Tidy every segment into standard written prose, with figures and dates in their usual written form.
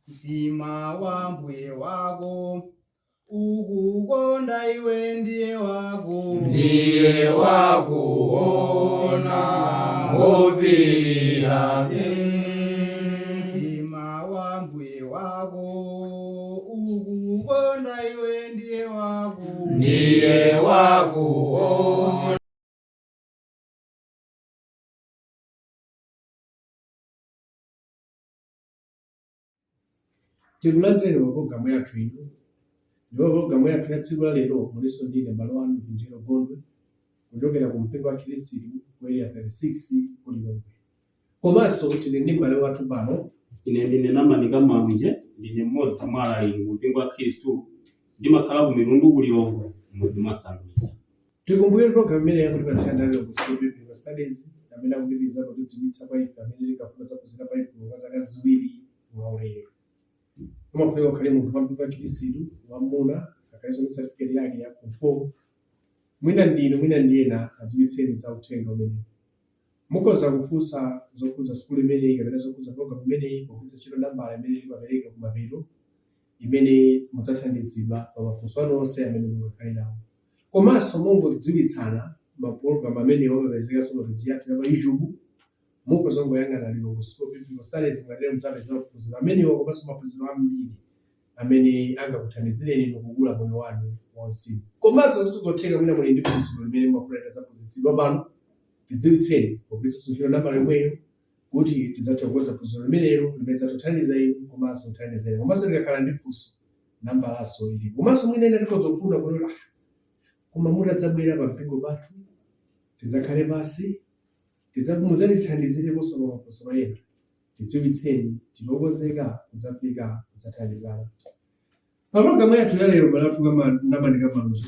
Mtima wa mbuye wako ukukonda iwe ndiye wako Ndiye wakuona ngopirira. Mtima wa mbuye wako ukukonda iwe ndiye wako Ndiye wakuona. Tikulandireni pa pologalamu yathu ino. Ndipo pologalamu yathu ya tsiku la lero mulinso ndine m'bale wanu Vinjero Gondwe kuchokera ku mpingo wa Khristu ku Area 36 ku Lilongwe. Komanso tili ndi m'bale wathu pano. Ine ndine Namani Kamalunje, ndine mmodzi mwa alaliki mu mpingo wa Khristu. Ndimakhala ku Mitundu ku Lilongwe, m'mudzi mwa Sandwitsa. Tikumbukire pologalamu imeneyi akutipatsira ndi a Lilongwe School of Biblical Studies amene akupitiriza kutidziwitsa kwa ife amene tingafune kudzaphunzira Baibulo kwa zaka ziwiri mwaulere. Umafunika ukhale munthu wa mpingo wa Khristu, wam'muna, akhalenso ndi certificate yake ya form 4. Mwina ndinu, mwina ndi ena, adziwitseni za uthenga umenewu. Mukhoza kufunsa zokhudza sukulu imeneyi kapena zokhudza pologalamu imeneyi pogwiritsa ntchito nambala imene timapereka kumapeto imene mudzathandizidwa pa mafunso anu onse amene mungakhale nawo. Komanso mongodziwitsana, ma pologalamu amenewa amapezekanso pa page yathu ya pa YouTube. Mukhoza kungoyang'ana Lilongwe School of Biblical Studies mukatero mudzapeza maphunziro amenewa komanso maphunziro ambiri amene angakuthandizireni inu kukula moyo wanu wauzimu. Komanso zikhoza kutheka mwina muli ndi phunziro limene mumafuna litadzaphunzitsidwa pano, tidziwitseni pogwiritsanso ntchito nambala yomweyo kuti tidzathe kukonza phunziro limenelo limene lidzathe kuthandiza inu komanso kuthandiza ena. Komanso tikakhala ndi funso, nambalanso ilipo. Komanso mwina ena tikhoza kufuna kuti ah, koma mutadzabwera pa mpingo pathu tidzakhale pansi mudzatithandizireponso pa maphunziro ena, tidziwitseni, tili okonzeka kudzafika kudzathandizana. Pa pologalamu yathu ya lero, m'bale wathu Namani Kamalunje,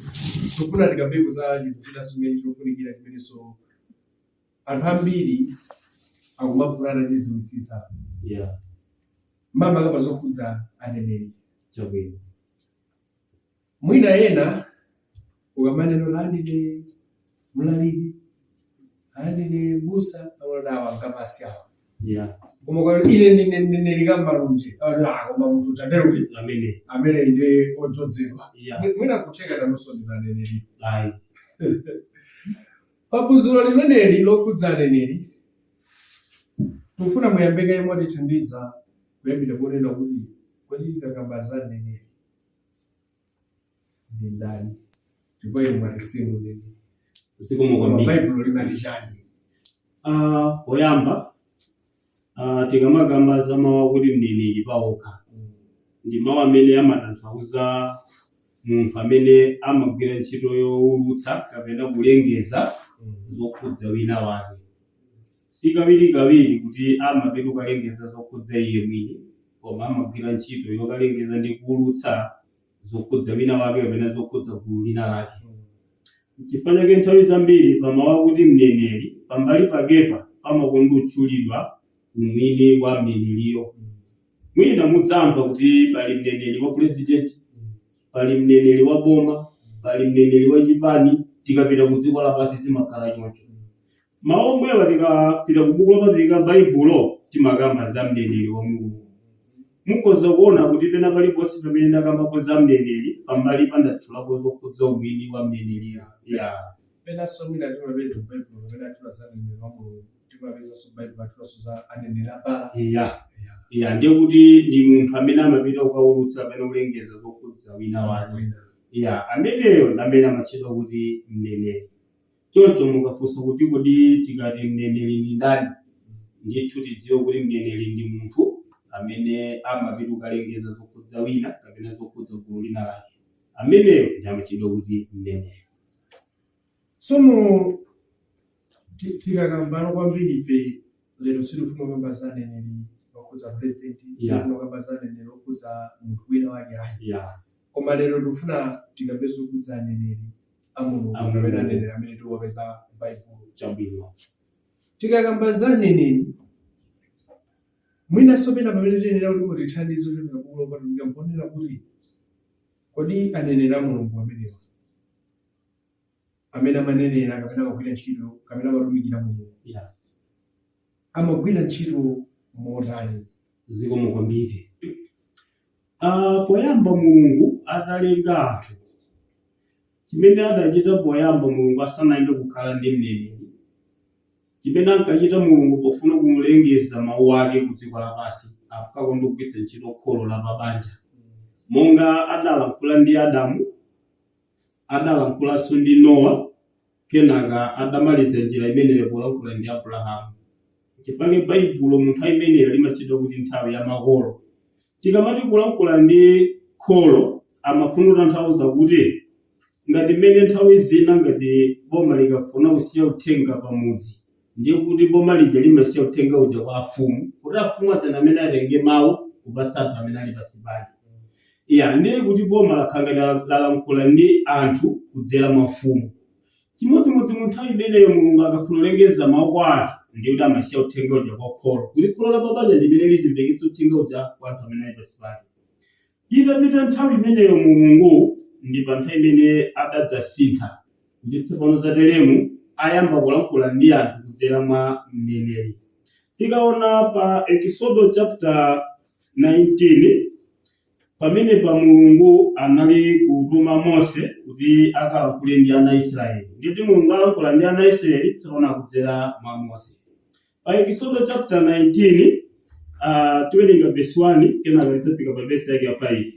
tikufuna tikambepo za chinthu chinanso chimene chofunikira chimenenso anthu ambiri akumafuna atachidziwitsitsa. Makamaka pa zokhudza aneneri. Chabwino. Mwina ena ukamanena kuti ndine mlaliki, ndine mbusa, amaona awa ngamasi awa. Koma ukati ine ndine mneneri Kamalunje, amati ah, koma munthu uja ndiye kuti Amene. amene ndiye odzozedwa. Mwina kutheka nanunso ndinu aneneri. Ayi. Pa phunziro limeneli lokhudza aneneri, tikufuna muyambe kaye mwatithandiza kuyambira ponena kuti kodi tikakamba za mneneri ndi ndani? Chifukwa inu mwati sinu mneneri. Zikomo Koma kwambiri. Baibulo limati chani? Ah, poyamba tikamakamba za mawu akuti mneneri paokha ndi mawu amene amatanthauza munthu amene amagwira ntchito yowulutsa kapena kulengeza zokhudza wina wake. Si kawirikawiri kuti amapita kukalengeza zokhudza iye mwini, koma amagwira ntchito yokalengeza ndi kuwulutsa zokhudza wina wake kapena zokhudza gulu lina lake. N'chifukwa chake nthawi zambiri pa mawu akuti mneneri, pambali pakepa pamakonda kutchulidwa umwini wa mneneriyo. Mwina mudzamva kuti pali mneneri wa pulezidenti, pali mneneri wa boma, pali mneneri wa chipani. Tikapita ku dziko lapansi zimakhala choncho. Mawu omwewa tikapita ku buku lopatulika Baibulo timakamba za mneneri wa Mulungu. Mukhoza kuona kuti pena paliponse pamene ndakambapo za mneneri pambalipa ndatchulapo zokhudza umwini wa mneneriyo. Yeah. Penanso mwina timapeza m'Baibulo pamene atchula za mneneri wa Mulungu, timapezanso m'Baibulo atchulanso za aneneri a Baala. Yeah, ndiye kuti ndi munthu amene amapita kukaulutsa kapena kulengeza zokhudza wina wake. Wina. Yeah, ameneyo ndi amene amatchedwa kuti mneneri. Choncho mukafunsa kuti kodi tikati mneneri ndi ndani, ndithu tidziwe kuti mneneri ndi munthu amene amapita kukalengeza zokhudza wina kapena zokhudza gulu lina lake. Ameneyo ndi amatchedwa kuti mneneri. Tsono tikakambano kwambiri ife lero sitikufuna kukamba za aneneri okhudza president, sitikufuna kukamba za aneneri okhudza munthu wina wake ayi. Koma lero tikufuna tikambe zokhudza aneneri a Mulungu A Mulungu. kapena aneneri amene tikuwapeza m'Baibulo. Chabwino. Tikakamba za aneneri, mwinanso pena pamene tiyenera kuti mutithandize kuchokera buku lopatulika mponena kuti kodi aneneri a Mulungu amenewa amene amanenera kapena amagwira ntchito kapena amatumikira Mulungu amagwira ntchito motani? Zikomo kwambiri. Poyamba Mulungu atalenga anthu, chimene adachita poyamba Mulungu asanayambe kukhala ndi mneneri, chimene ankachita Mulungu pofuna kulengeza mawu ake ku dziko lapansi, ankakonda kugwiritsa ntchito kholo la pabanja. Monga adalankhula ndi Adamu, adalankhulanso ndi Nowa, kenaka adamaliza njira imeneyo polankhula ndi Abrahamu. Chifukwa Baibulo mu nthawi imeneyo limatchedwa kuti nthawi ya makolo. Tikamati kulankhula ndi kholo, amafuna kutanthauza kuti ngati mmene nthawi zina ngati boma likafuna kusiya uthenga pamudzi, ndiye kuti boma lija limasiya uthenga uja kwa afumu, kuti afumu aja ndi amene atenge mawu kupatsa anthu amene ali pansi pake. Iya, ndiye kuti boma lakhala ngati lalankhula ndi anthu kudzera mwa mfumu. Chimodzimodzi mu nthawi imeneyo Mulungu akafuna kulengeza mawu kwa anthu, ndiye kuti amasiya uthenga uja kwa kholo, kuti kholo la pabanja limene lizimveketsa uthenga uja kwa anthu amene ali pansi pake. Itapita nthawi imeneyo Mulungu ndi pa nthawi imene adadzasintha kuti tsopano zateremu ayamba kulankhula ndi anthu kudzera mwa mneneri. Tikaona pa Ekisodo chapter 19, pamenepa Mulungu anali kutuma Mose kuti akalankhule ndi ana a Israeli. Ndikuti Mulungu alankhula ndi ana a Israeli tsopano akudzera mwa Mose. Pa Ekisodo chapter 19, tiwerenga verse 1 kenaka tidzafika pa verse yake ya 5.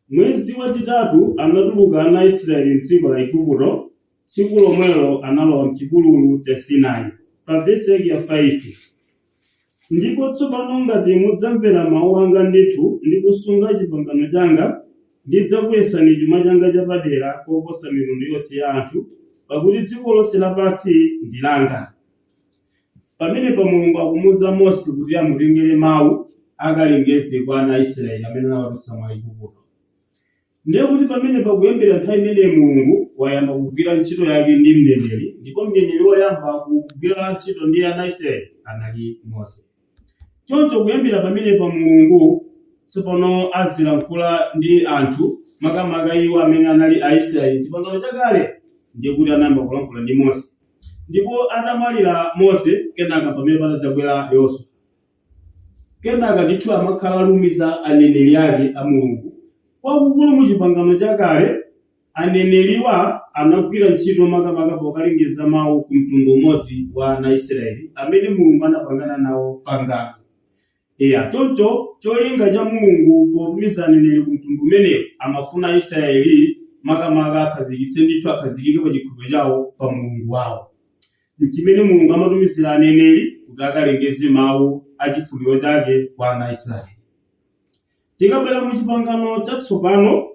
Mwezi wachitatu anatuluka ana a Israeli m'dziko la Igupto, tsiku lomwelo analowa m'chipululu cha Sinai. Pa verse yake ya 5. Ndipo tsopano ngati mudzamvera mawu anga ndithu ndi kusunga chipangano changa, ndidzakuyesani chuma changa chapadera koposa mitundu yonse ya anthu, pakuti dziko lonse lapansi ndi langa. Pamenepa Mulungu akumuwuza Mose kuti amutengere mawu akalengeze kwa ana a Israeli amene anawatulutsa mwa Igupto. Ndiye kuti pamenepa kuyambira nthawi imeneyi Mulungu wayamba kugwira ntchito yake ndi mneneri, ndipo mneneri woyamba kugwira ntchito ndi ana a Israeli anali Mose. Choncho kuyambira pamenepa Mulungu tsopano azilankhula ndi anthu, makamaka iwo amene anali Aisraeli m'Chipangano Chakale, ndiye kuti anayamba kulankhula ndi Mose. Ndipo atamwalira Mose, kenaka pamene panadzabwera Yoswa. Kenaka ndithu amakhala alumiza aneneri ake a Mulungu. Kwakukulu mu Chipangano Chakale, aneneriwa anagwira ntchito makamaka pokalengeza mawu ku mtundu umodzi wa ana a Israeli amene Mulungu anapangana nawo pangano. Eya, choncho cholinga cha Mulungu potumiza aneneri ku mtundu umenewu, amafuna Aisraeli makamaka akhazikitse ndithu akhazikike pa chikhulupiriro chawo pa Mulungu wawo. N'chimene Mulungu amatumizira aneneri kuti akalengeze mawu a chifuniro chake kwa ana a Israeli. Tikabwera mu Chipangano Chatsopano,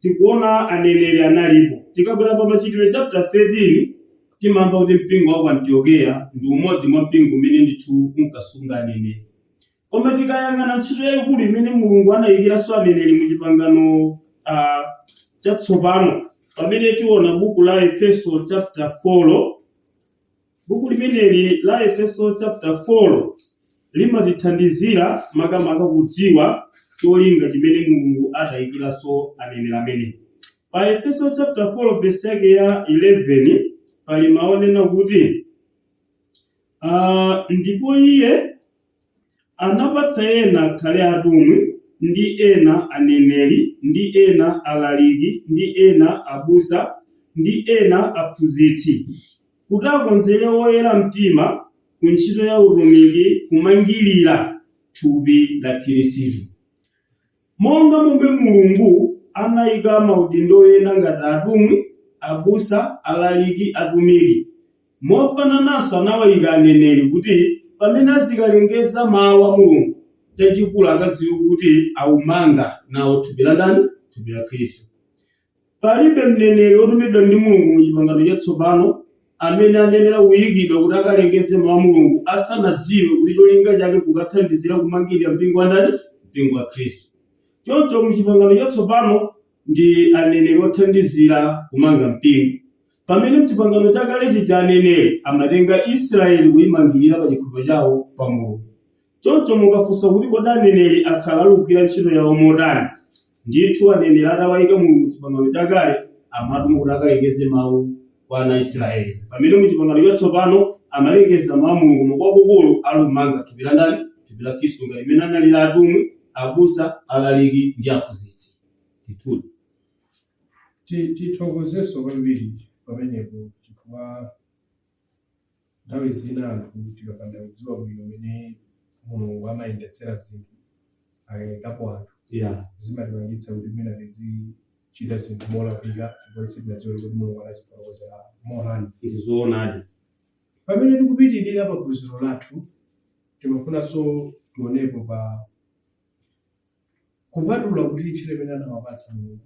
tikuona aneneri analipo. Tikabwera pa Machitidwe chapter 13, timamva kuti mpingo wa ku Antiokeya ndi umodzi mwa mpingo umene ndithu unkasunga aneneri. Koma tikayang'ana ntchito yayikulu imene Mulungu anayikiranso aneneri mu Chipangano Chatsopano, pamene tiona buku la Efeso chapter 4, buku limeneli la Efeso chapter 4 limatithandizira makamaka kudziwa cholinga chimene Mulungu adayikiranso aneneri amenewa. Pa Efeso chapter 4 verse yake ya 11 pali mawu onena kuti, Ndipo iye anapatsa ena akhale atumwi, ndi ena aneneri, ndi ena alaliki, ndi ena abusa, ndi ena aphunzitsi, kuti akonzere oyera mtima ku ntchito ya utumiki, kumangirira thupi la Khristu. Monga momwe Mulungu anayika maudindo ena ngati atumwi, abusa, alaliki, atumiki, mofanananso anawayika aneneri kuti pamene azikalengeza mawu a Mulungu, chachikulu akadziwe kuti aumanga nawo thupi la ndani? Thupi la Khristu. Palibe mneneri wotumidwa ndi Mulungu mu Chipangano Chatsopano amene anenera kuyikidwa kuti akalengeze mawu a Mulungu asanadziwe kuti cholinga chake kukathandizira kumangirira mpingo wa ndani? Mpingo wa Khristu. Choncho mu Chipangano Chatsopano ndi aneneri othandizira kumanga mpingo. Pamene m'Chipangano Chakale chija aneneri amatenga Israeli kuyimangirira pa chikhulupiriro chawo pa Mulungu. Choncho mukafunsa kuti kodi aneneri akhala alikugwira ntchito yawo motani? Ndithu aneneri atawayika Mulungu m'Chipangano Chakale amatuma kuti akalengeze mawu kwa ana a Israeli. Pamene mu Chipangano Chatsopano amalengeza mawu a Mulungu koma kwakukulu alikumanga thupi la ndani? Thupi la Khristu ngati mmene analili atumwi. Abusa, alaliki ndi aphunzitsi. Ndithudi. Tithokozenso kwambiri pamenepo, chifukwa nthawi zina anthu tikapanda kudziwa bwino mmene Mulungu amayendetsera zinthu akayikapo anthu, zimatipangitsa kuti mwina tizichita zinthu molakwika, chifukwa sitinadziwe kuti Mulungu anazifotokozera motani. Ndizoonadi. Pamene tikupitirira pa phunziro lathu, timafunanso tionepo pa kupatula kuti ntchito imene anawapatsa Mulungu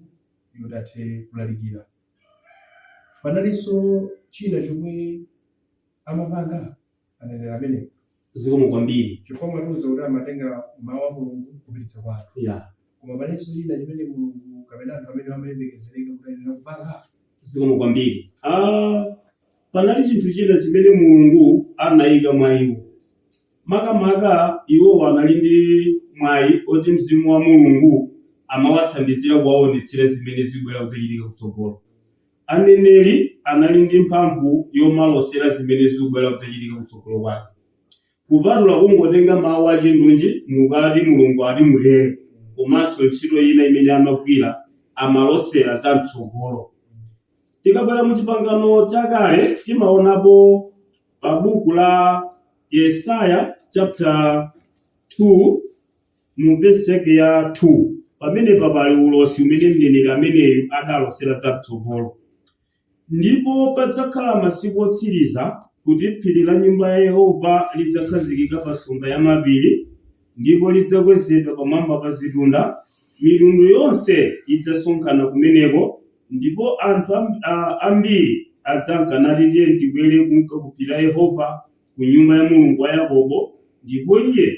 yoti athe kulalikira, panalinso china chomwe amapanga aneneri amenewo? Zikomo kwambiri. Chifukwa mwatiuza kuti amatenga mawu a Mulungu kupititsa kwa anthu, koma palinso china chimene Mulungu kapena anthu amene amayembekezereka kuti ayenera kupanga? Zikomo kwambiri. Panali chinthu china chimene Mulungu anayika mwa iwo. Makamaka iwowo anali ndi mwayi oti mzimu wa Mulungu amawathandizira kuwaonetsera zimene zibwera kudzachitika kutsogolo. Aneneri anali ndi mphamvu yomalosera zimene zikubwera kudzachitika kutsogolo kwake, kupatula kungotenga mawu achindunji mukati Mulungu ati mutere, komanso ntchito ina imene amagwira, amalosera za mtsogolo. Tikabwera mu Chipangano Chakale, timaonapo pa buku la Yesaya chapter 2 mu vesi yake ya 2. Pamenepa pali ulosi umene mneneri ameneyu adalosera za mtsogolo: "Ndipo padzakhala masiku otsiriza kuti phiri la nyumba ya Yehova lidzakhazikika pa nsonga ya mapiri, ndipo lidzakwezedwa pamwamba pa zitunda. Mitundu yonse idzasonkhana kumeneko, ndipo anthu ambiri adzanka nati, 'Tiye tikwere kunka ku phiri la Yehova, ku nyumba ya Mulungu wa Yakobo, ndipo iye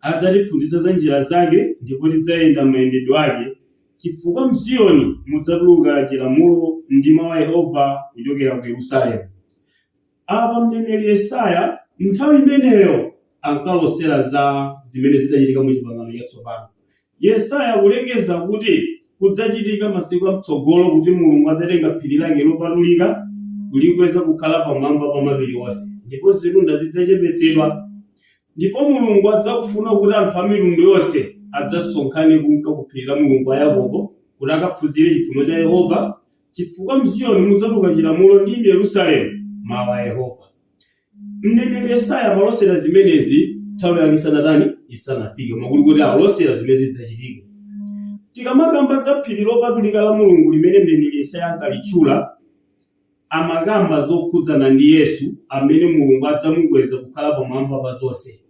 adzatiphunzitsa za njira zake, ndipo tidzayenda mayendedwe ake.' Chifukwa mZiyoni mudzatuluka chilamulo ndi mawu a Yehova kuchokera ku Yerusalemu." Apa mneneri Yesaya nthawi imeneyo ankalosera za zimene zidachitika mu Chipangano Chatsopano. Yesaya kulengeza kuti kudzachitika masiku amtsogolo kuti Mulungu adzatenga phiri lake lopatulika kulikweza kukhala pamwamba pa mapiri onse, ndipo zitunda zidzachepetsedwa, ndipo Mulungu adzakufuna kuti anthu a mitundu yonse adzasonkhane kunka ku phiri la Mulungu wa Yakobo kuti akaphunzire chifuniro cha Yehova, chifukwa mZiyoni mudzatuluka chilamulo ndi m'Yerusalemu mawu a Yehova. Mneneri Yesaya amalosera zimenezi nthawi yake isanatani, isanafike, koma kuli kuti akulosera zimene zidzachitike. Tikamakamba za phiri lopatulika la Mulungu limene mneneri Yesaya ankalitchula, amakamba zokhudzana ndi Yesu amene Mulungu adzamukweza kukhala pamwamba pa zonse.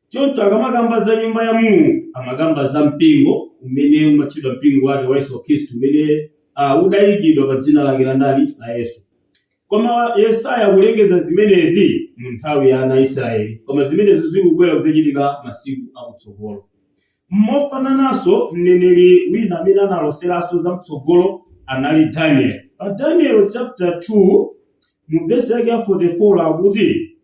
Choncho akamakamba za nyumba ya Mulungu, amakamba za mpingo umene umatchedwa mpingo wake wa Yesu Khristu, umene udayikidwa pa dzina lake la ndani? La Yesu. Koma Yesaya kulengeza zimenezi mu nthawi ya ana a Israeli, koma zimenezo zikubwera kudzachitika masiku akutsogolo. Mofanananso, mneneri wina amene analoseranso za mtsogolo anali Daniel. Pa Daniel chapter 2 mu vesi yake ya 44 akuti,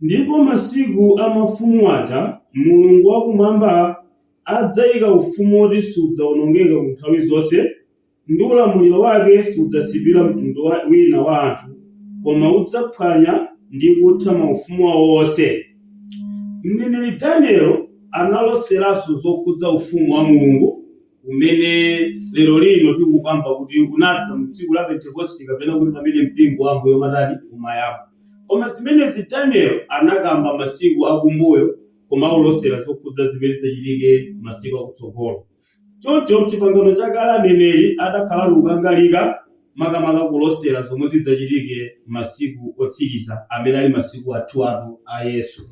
"Ndipo masiku a mafumu aja Mulungu wakumwamba adzayika ufumu woti sudzawonongeka ku nthawi zonse, ndi ulamuliro wake sudzasiyidwira mtundu wina wa anthu, koma udzaphwanya ndi kutha maufumu awo onse." Mneneri Daniel analoseranso zokhudza ufumu wa Mulungu umene lero lino tikukamba kuti unadza mu tsiku la Pentekoste, kapena kuti pamene mpingo wa Ambuye umatani, umayamba. Koma zimenezi Daniel anakamba masiku akumbuyo, koma akulosera zokhudza zimene zidzachitike masiku akutsogolo. Choncho mchipangano chakale aneneri adakhala kukangalika makamaka kulosera zomwe zidzachitike masiku otsiriza, amene ali masiku athu ano a Yesu.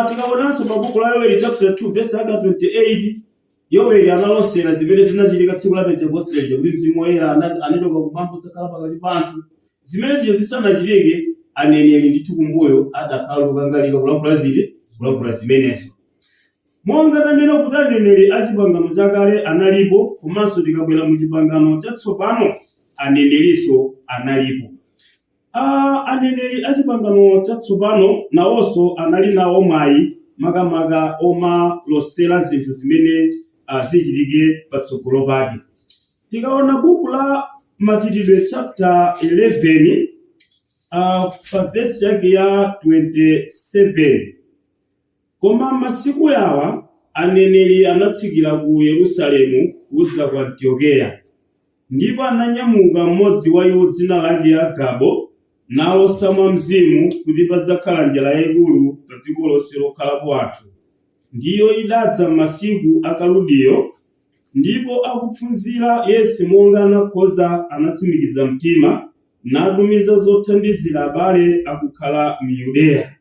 Tikaonanso pa buku la Yoweli chapter 2 verse yake 28, Yoweli analosera zimene zinachitika tsiku la Pentekoste lija, kuti Mzimu Woyera anachoka kumwamba kudzakhala pakati pa anthu. Zimene zija zisanachitike, aneneri ndithu kumbuyo adakhala kukangalika kulankhula ziti, kulankhula zimenezo. Monga tanena kuti aneneri a Chipangano Chakale analipo, komanso tikabwera mu Chipangano Chatsopano anenerinso analipo. Aneneri a Chipangano Chatsopano nawonso anali nawo mwayi makamaka omalosera zinthu zimene zichitike patsogolo pake. Tikaona buku la Machitidwe chapter 11 pa vesi yake ya 27: "Koma masiku yawa Aneneri anatsikira ku Yerusalemu kudza ku Antiokeya. Ndipo ananyamuka mmodzi wa iwo dzina lake Agabo, nalosa mwa mzimu kuti padzakhala njala yayikulu pa dziko lonse lokhalapo anthu. Ndiyo idadza m'masiku a Kaludiyo, ndipo akuphunzira yense monga anakhoza anatsimikiza mtima, natumiza zothandizira abale akukhala m'Yudeya.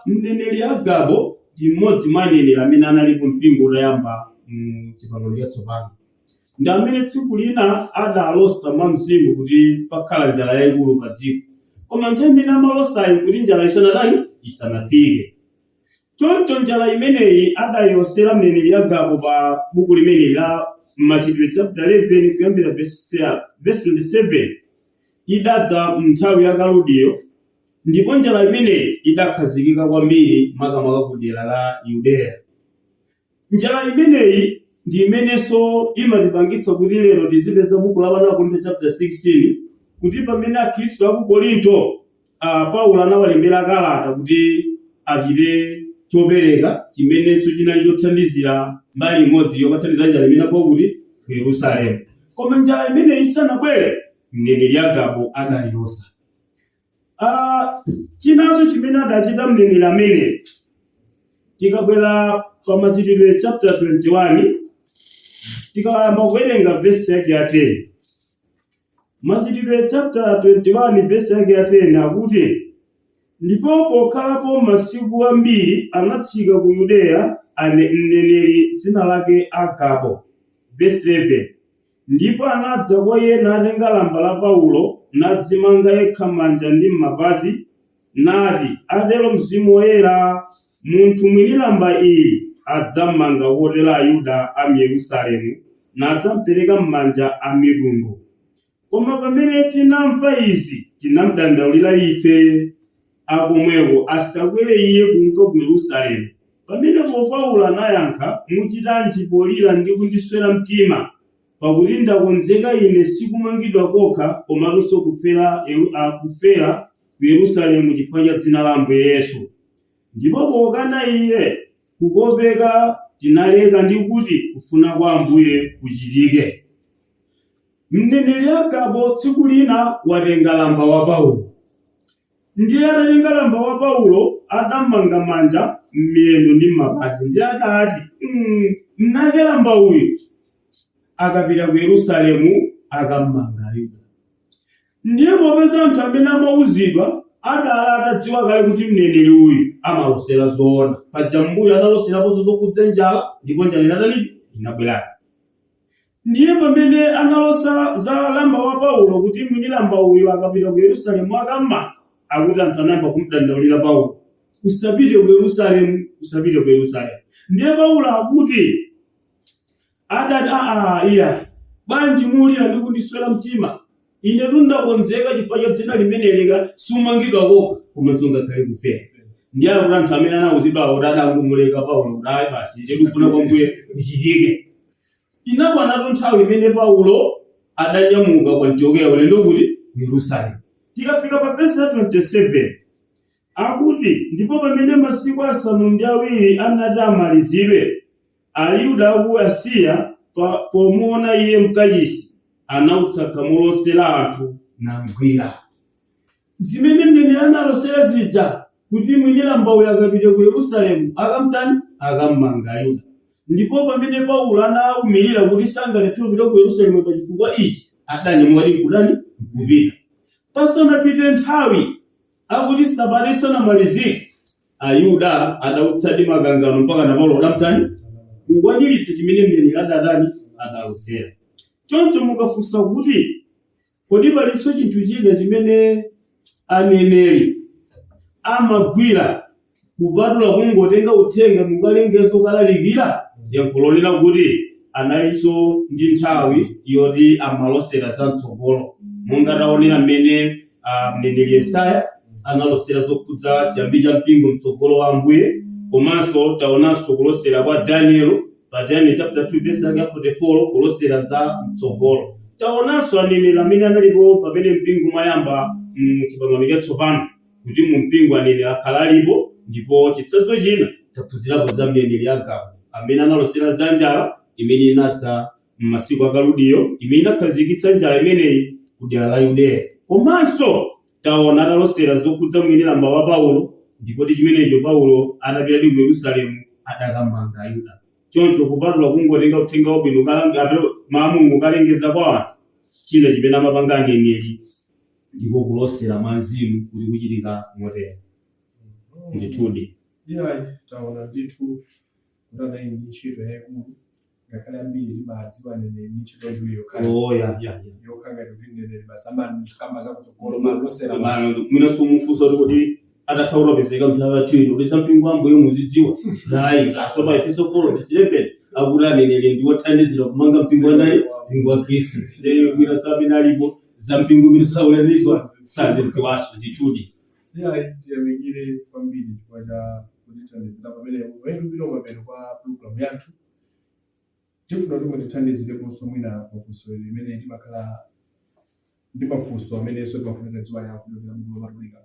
Mneneri Agabo ndi mmodzi mwa aneneri amene analipo mpingo utayamba mu Chipangano Chatsopano. Ndi amene tsiku lina adalosa mwa mzimu kuti pakhala njala yayikulu pa dziko. Koma nthawi imene amalosayi kuti njala isanatani? Isanafike. Choncho njala imeneyi adayilosera mneneri Agabo pa buku limeneli la Machitidwe chapter 11 kuyambira verse 27 idadza m'nthawi ya Kaludiyo. Ndipo njala imeneyi idakhazikika kwambiri makamaka ku dera la Yudeya. Njala imeneyi ndi imenenso imatipangitsa kuti lero tizipeza buku la 1 Akorinto chapter 16 kuti pamene akhristu a ku Korinto Paulo anawalembera kalata kuti achite chopereka chimenenso chinali chothandizira mbali imodzi yokathandiza njala imene inagwa kuti ku Yerusalemu. Koma njala imeneyi isanabwere, mneneri Agabo adayilosa. Chinanso chimene adachita mneneri ameneyo, tikabwera pa Machitidwe chapter 21, tikayamba kuwerenga vesi yake ya 10. Machitidwe chapter 21 vesi yake ya 10 akuti, ndipo pokhalapo masiku ambiri anatsika ku Yudeya ane mneneri dzina lake Agabo. Vesi 11 Ndipo anadza kwa iye natenga lamba la Paulo, nadzimanga yekha manja ndi m'mapazi, nati, Atero Mzimu Woyera, Munthu mwini lamba ili adzammanga kotero Ayuda a m'Yerusalemu, nadzampereka m'manja a amitundu. Koma pamene tinamva izi, tinamdandaulira ife akomweko, asakwere iye kunka ku Yerusalemu. Pamenepo Paulo anayankha, Muchitanji polira ndi kundiswera mtima? Pakuti ndakonzeka ine si kumangidwa kokha, komanso kufera ku Yerusalemu chifukwa cha dzina la Ambuye Yesu. Ndipo pokana iye kukopeka tinaleka ndi kuti, Kufuna kwa Ambuye kuchitike. Mneneri Agabo tsiku lina watenga lamba wa Paulo. Ndiye atatenga lamba wa Paulo adammanga manja, m'miyendo ndi m'mapazi. Ndiye adati, Mnake lamba uyu akapita ku Yerusalemu akammanga Ayuda. Ndiye popeza anthu amene amauzidwa adali atadziwa kale kuti mneneri uyu amalosera zoona, paja m'mbuyo analoseraponso zokhudza njala ndipo njala inatanidi? Inabweradi. Ndiye pamene analosa za lamba wa Paulo kuti mwini lamba uyu akapita ku Yerusalemu akammanga, akuti anthu anayamba kumdandaulira Paulo, usapite ku Yerusalemu, usapite ku Yerusalemu. Ndiye Paulo akuti adati, aa iya, bwanji mulira ndi kundiswera mtima? Inetu ndakonzeka chifukwa cha dzina limeneli sikumangidwa kokha komanso ngakhale kufera. Ndiye akuti anthu amene anauzidwawo kuti adangomuleka Paulo kuti ayi basi, ine ndikufuna kwa Ambuye kuchitike. Inakwanatu nthawi imene Paulo adanyamuka ku Antiokeya ulendo kuti ku Yerusalemu. Tikafika pa vesi ya 27 akuti, ndipo pamene masiku 7 anati amalizidwe, Ayuda a ku Asiya pomuona iye m'kachisi anautsa khamu lonse la anthu namgwira. Zimene mneneri analosera zija kuti mwini lamba uyu akapita ku Yerusalemu akamtani? Akammanga Ayuda. Ndipo pamene Paulo anaumirira kuti sangalephere kupita ku Yerusalemu pa chifukwa ichi, adanyamukadi nkutani? Nkupita. Pasanapite nthawi, akuti sabata isanamalizike, Ayuda adautsadi makangano mpaka na Paulo adamtani? Kukwaniritsa chimene mneneri adatani? Adalosera. Choncho mukafunsa kuti Kodi palinso chinthu china chimene aneneri amagwira kupatula kungotenga uthenga ndikukalengeza kukalalikira? Yankho lonena kuti analinso ndi nthawi yoti amalosera za mtsogolo monga taonera mmene mneneri Yesaya analosera zokhudza chiyambi cha mpingo mtsogolo wa Ambuye komanso taonanso kulosera kwa Daniel pa Daniel chapter 2 verse yake ya 44 kulosera za mtsogolo. Taonanso aneneri amene analipo pamene mpingo umayamba mu Chipangano Chatsopano kuti mu mpingo aneneri akhala alipo ndipo chitsanzo china Taphunzirapo za mneneri Agabu amene analosera za njala imene inadza m'masiku a Kaludiyo, imene inakhazikitsa njala imeneyi ku dera la Yudeya. Komanso taona atalosera zokhudza mwini lamba wa Paulo, ndipo ndi chimenecho Paulo atapita ku Yerusalemu adakamanga Ayuda. Choncho kupatula kungotenga uthenga wabwino mawu a Mulungu kalengeza kwa anthu, china chimene amapanga aneneri ndiko kulosera mwa mzimu kuti kuchitika motere. Ndithudi. Iyayi, taona ndithu kuti anali ndi ntchito yayikulu, ngakhale ambiri timadziwa aneneri ndi ntchito yachiwiri yokhayo. Oh, ya. Yokha ngati kuti mneneri basi amakamba zakutsogolo, malosera basi. Mwinanso mufunsa kuti atakhala utapezeka mnthawi yathu ino kuti za mpingo wa Ambuye muzidziwa nayi pa Efeso 4 verse 11 akuti aneneri ndi wothandizira kumanga mpingo wa ndani? Mpingo wa Khristu. Lero mwinanso amene alipo za mpingo umene saulaniso sazidziwanso ndithudi. Iyayi, tiyamikire kwambiri chifukwa cha kutithandizira pamenepo. Pamene tikupita kumapeto kwa programu yathu, tifuna kuti mutithandizireponso mwina pafunso limene timakhala ndi mafunso amenenso timafuna tidziwa yankho kuchokera m'Buku Lopatulika.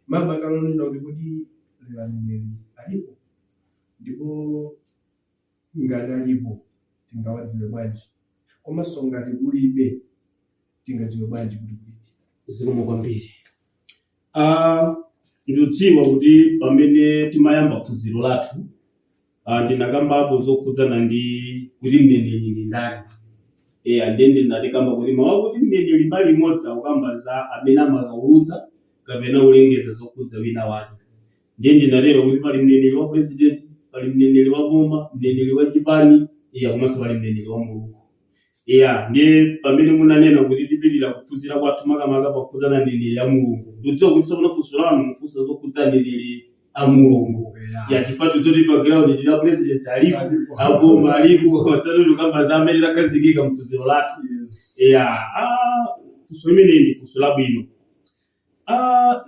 Makamaka lonena kuti kodi lero aneneri alipo, ndipo ngati alipo tingawadziwe bwanji, komanso ngati kulibe tingadziwe bwanji kuti kulibe? Zikomo kwambiri. Ndikudziwa kuti pamene timayamba phunziro lathu, ndinakambapo zokhudzana ndi kuti mneneri ndi ndani. Eya, ndiye ndinatikamba kuti mawu akuti mneneri mbali imodzi akukamba za amene amakaulutsa kapena kulengeza zokhudza wina wake. Ndiye ndinatero kuti pali mneneri wa president, pali mneneri wa boma, mneneri wa chipani, iya, komanso pali mneneri wa Mulungu. Iya, ndiye pamene munanena kuti tipitirira kuphunzira kwathu makamaka pakukhudzana aneneri a Mulungu, ndikudziwa kuti tsopano funso lanu mufunsa zokhudza aneneri a Mulungu. Ya, chifukwa tidzoti pa ground tili a president alipo, aboma alipo, tsopano tikukamba za amene takhazikika mphunziro lathu. Ya, funso limeneli ndi funso labwino.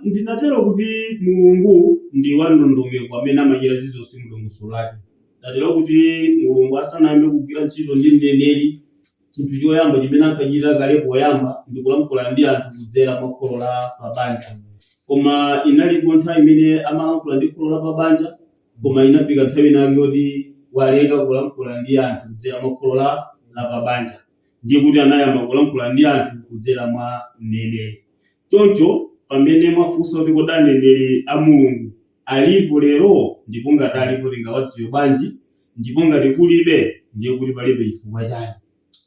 Ndinatero kuti Mulungu ndi wa ndondomeko amene amachita zizonse mu dongosolo lake. Ndatero kuti Mulungu asanayambe kugwira ntchito ndi mneneri, chinthu choyamba chimene ankachita kale poyamba ndi kulankhula ndi anthu kudzera mwa kholo la pabanja. Koma inalipo nthawi imene amalankhula ndi kholo la pabanja, koma inafika nthawi inake yoti waleka kulankhula ndi anthu kudzera mwa kholo la pabanja. Ndiye kuti anayamba kulankhula ndi anthu kudzera mwa mneneri. Choncho pamene mwafunsa kuti kodi aneneri a Mulungu alipo lero, ndipo ngati alipo tingawadziwe bwanji, ndipo ngati kulibe ndiye kuti palibe chifukwa chani.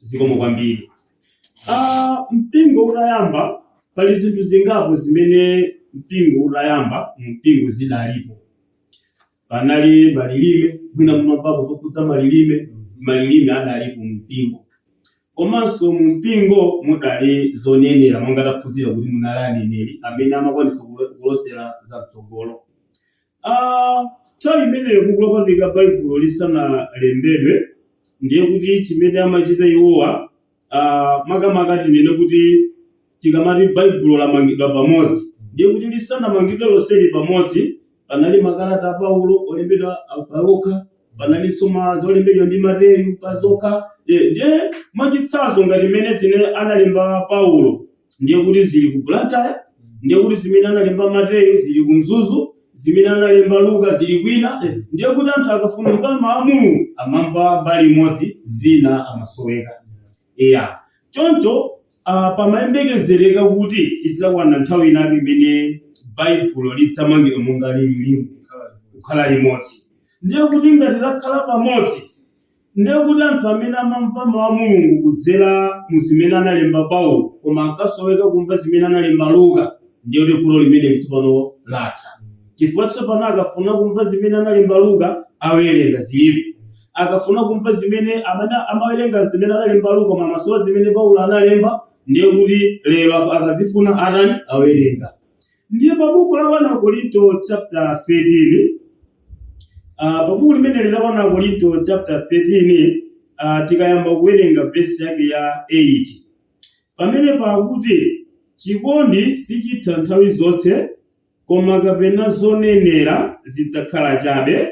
Zikomo kwambiri. Mpingo utayamba, pali zinthu zingapo zimene mpingo utayamba mu mpingo zidalipo. Panali malilime, mwina mumamvapo zokhudza malilime, malilime adalipo mu mpingo. Komanso mu mpingo mudali zonenera, monga taphunzira kuti munali aneneri amene amakwanitsa kulosera za mtsogolo. Nthawi imeneyo Buku Lopatulika Baibulo lisanalembedwe, ndiye kuti chimene amachita iwowa, makamaka tinene kuti tikamati Baibulo lamangidwa pamodzi, ndiye kuti lisanamangidwe lonseli pamodzi, panali makalata a Paulo olembedwa pawokha, panalinso zolembedwa ndi Mateyu pazokha. Ndiye mwachitsanzo ngati mmene zimene analemba Paulo ndiye kuti zili ku Blantyre, ndiye kuti zimene analemba Mateyu zili ku Mzuzu, zimene analemba Luka zili kwina. Ndiye kuti anthu akafuna kumva mawu a Mulungu amamva mbali imodzi, zina amasoweka. Eya, choncho pamayembekezereka kuti idzakwana nthawi inake imene Baibulo lidzamangidwa monga lililimu, kukhala limodzi. Ndiye kuti ngati lakhala pamodzi, ndiye kuti anthu amene amamva mawu a Mulungu kudzera mu zimene analemba Paulo, koma ankasoweka kumva zimene analemba Luka, ndiye kuti vuto limeneli tsopano latha. Chifukwa tsopano akafuna kumva zimene analemba Luka, awerenga zilipo. Akafuna kumva zimene amene amawerenga zimene analemba Luka koma amasowa zimene Paulo analemba, ndiye kuti lero akazifuna atani? Awerenga. Ndiye pa buku la 1 Akorinto chapter 13, pa buku limeneli la 1 Akorinto chapter 13, tikayamba kuwerenga vesi yake ya 8, pamene pakuti chikondi sichitha nthawi zonse, koma kapena zonenera zidzakhala chabe,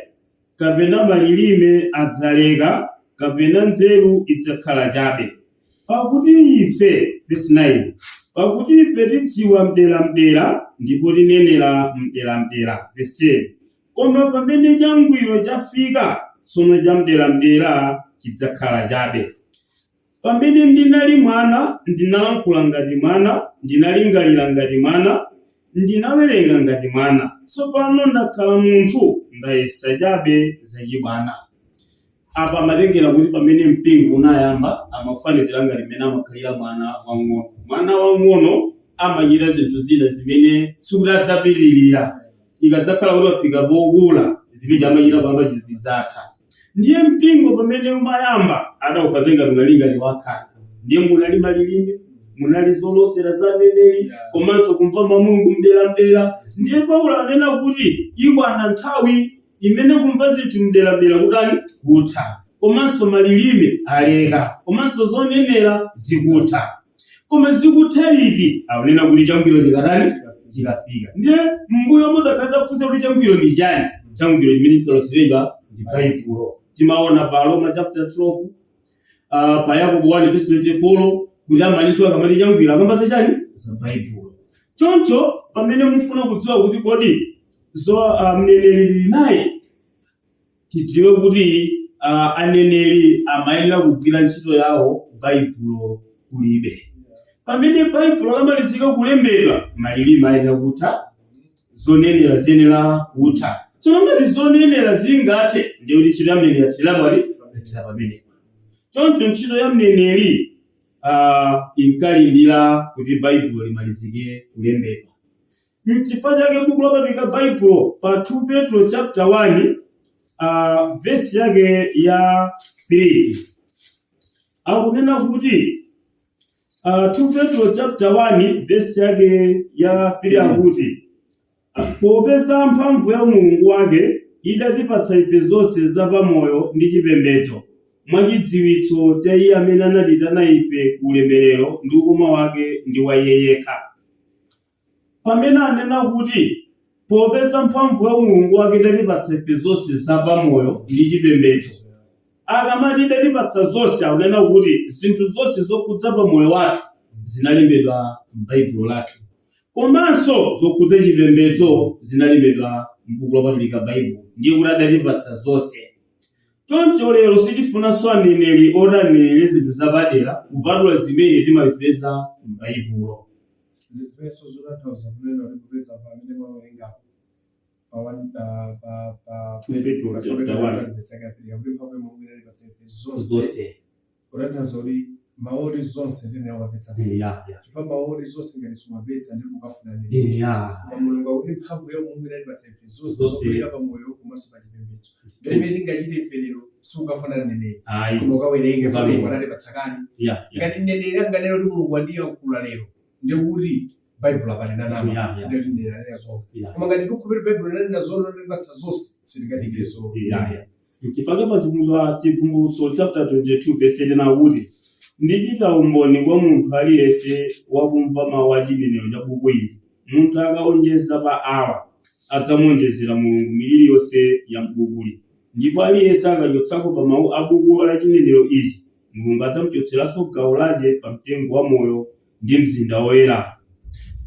kapena malilime adzaleka, kapena nzeru idzakhala chabe. Pakuti ife, vesi 9, pakuti ife tidziwa mderamdera, ndipo tinenera mderamdera. Vesi 10, Koma pamene changwiro chafika, tsono chamderamdera chidzakhala chabe. Pamene ndinali mwana, ndinalankhula ngati mwana, ndinalingalira ngati mwana, ndinawerenga ngati mwana. Tsopano ndakhala munthu, ndayesa chabe zachibwana. Apa amatengera kuti pamene mpingo unayamba, amafanizira ngati mmene amakhalira mwana wang'ono. Mwana wang'ono amachita zinthu zina zimene sikuti adzapitirira. Ikadzakhala kuti wafika pokula, zimene amachita pamba zidzatha. Ndiye mpingo pamene umayamba, adaufanizira ngati unali ngati wakhanda. Ndiye munali malilime, munali zolosera za aneneri, komanso kumva mawu a Mulungu mderamdera. Ndiye Paulo anena kuti ikwana nthawi imene kumva zinthu mderamdera kutani? Kutha. Komanso malilime aleka, komanso zonenera zikutha. Koma zikutha liti? Akunena kuti changwiro chikatani? Chikafika. Ndiye m'mbuyo mutakhala taphunzira kuti changwiro ndi chani? Changwiro chimene chikaloseredwa ndi Baibulo. Timaona pa Roma chapter 12, pa Yakobo 1 verse 24, kuti amalitu akamati changwiro akamba za chani? Za Baibulo. Choncho pamene mufuna kudziwa kuti kodi zo mneneri lili naye, tidziwe kuti aneneri amayenera kugwira ntchito yawo Baibulo kulibe. Pamene Baibulo lamalizika kulembedwa, malilime ayenera kutha, zonenera ziyenera kutha. Tsono ngati zonenera zingathe, ndiye kuti ntchito ya mneneri yathera pati? Yathera pamenepa. Choncho ntchito ya mneneri inkalindira kuti Baibulo limalizike kulembedwa. Nchifukwa chake buku lopatulika Baibulo pa 2 Petro chapter 1 verse yake ya 3 akunena kuti, 2 Petro chapter 1 verse yake ya 3 akuti, popeza mphamvu ya Mulungu wake idatipatsa ife zonse za pamoyo ndi chipembedzo, mwachidziwitso cha Iye amene anatiitana ife ku ulemerero ndi ukoma wake ndi wa Iye yekha. Pamene anena kuti, popeza mphamvu ya Mulungu wake idatipatsa ife zonse za pamoyo ndi chipembedzo, akamati idatipatsa zonse akunena kuti zinthu zonse zokhudza pamoyo wathu zinalembedwa m'Baibulo lathu, komanso zokhudza chipembedzo zinalembedwa m'buku lopatulika Baibulo, ndiye kuti adatipatsa zonse. Choncho lero sitifunanso aneneri oti anenere zinthu zapadera kupatula zimene timazipeza m'Baibulo. Zimenenso zotanthauza kunena kuti popeza pamene mwawerengapo pa 1 pa pa 2 Petro pa chapter 1. verse yake ya 3 akuti mphamvu ya Mulungu inatipatsa ife zonse, Zonse. kutanthauza kuti mawu oti zonse tiyenera kuwamvetsa bwino. Chifukwa mawu oti zonse ngati sumamvetsa ndi ukafuna aneneri. Koma Mulungu akuti mphamvu ya Mulungu inatipatsa ife zonse Zonse. zofunika pa moyo komanso pa chipembedzo. Ndiye imene tingachite ife lero sukafuna mneneri, Ayi. koma ukawerenge Ukawerenge. Mulungu anatipatsa kale. Ngati mneneri anganene kuti Mulungu wandiyankhula lero, ndiye kuti Baibulo apa linanama, ndiye kuti mneneri ananena zoona. Koma ngati tikukhulupirira Baibulo linanena zoona, linatipatsa zonse, sitingadikirenso. Nchifukwa pa Chivumbulutso chapter 22 verse 10 akuti, ndichita umboni kwa munthu aliyense wakumva mawu a chinenero cha buku ili, munthu akaonjeza pa awa, adzamuonjezera Mulungu miliri yonse ya m'bukuli. Ndipo aliyense akachotsako pa mawu a buku la chinenero ichi, Mulungu adzamuchotseranso gawo lache pa mtengo wa moyo ndi mzinda woyera.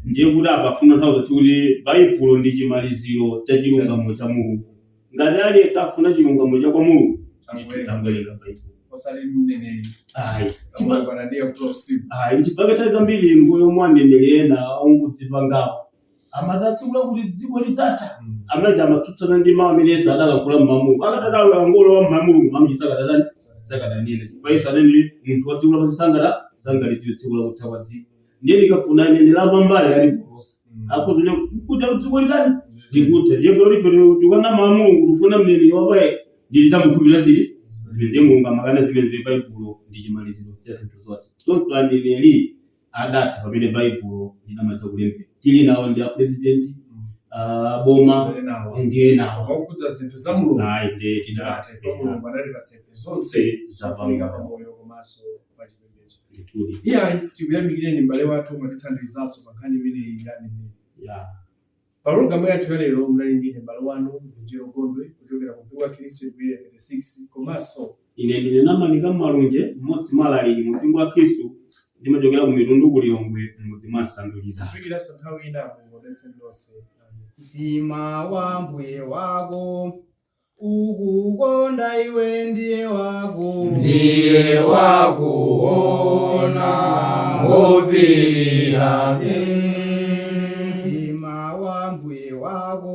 Ndiye kuti apa afuna kutanthauza kuti Baibulo ndi chimaliziro cha chilungamo cha Mulungu. Ngati aliyense afuna chilungamo cha kwa Mulungu, ndithu tangowerenga Baibulo. Osati mneneri. Ayi. Mulungu anandiyankhula usiku. Ayi, nchifukwa nthawi zambiri mbuyo mwa aneneri ena ongodzipangawo amati tsiku lakuti dziko lidzatha, amene amatsutsana ndi mawu amene Yesu adalankhula m'mawu. Akadati angolowa m'mawu Mulungu mawu sakadatani, sakadanena. Chifukwa Yesu ananena munthu wa dziko lapansi sangalidziwe tsiku lakutha kwa dziko. Ndiye tikafuna aneneri apambali ali kuposa akuzone kuti dziko litani likutha. Ndiye kuti ife tikana mawu Mulungu tifuna mneneri wapaye nditidzamukhulupirira zili zimene ndiye Mulungu amakana zimene zili Baibulo ndi chimaliziro cha zinthu zonse. Choncho aneneri adatha pamene Baibulo linamaliza kulembedwa. Tili nawo ndi a president, boma ndiye nawo. Wakukhudza zinthu za Mulungu. Ayi, ndiye Zinatha. Ife Mulungu anatipatsa ife zonse zofunika pa moyo komanso pa chipembedzo. Ndithudi. Iyayi, tikuyamikireni m'bale wathu, mwatithandizanso pa nkhani imeneyi ya aneneri. Pa pologalamu yathu ya lero munali ndine m'bale wanu Mvinjero Gondwe kuchokera ku mpingo wa Khristu ku Area 36 komanso. Ine ndine Namanika Malunje, mmodzi mwa alaliki mu mpingo wa Khristu, ndimachokera ku Mitundu ku Lilongwe m'mudzi mwa Nsanduliza. Kufikiranso nthawi ina, Mulungu akudalitseni nonse. Amen. Mtima wa mbuye wako ukukonda iwe ndiye wako. Ndiye wakuona ngopirira. Mtima wa mbuye wako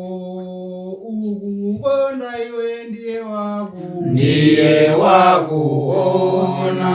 ukukonda iwe ndiye wako. Ndiye wakuona.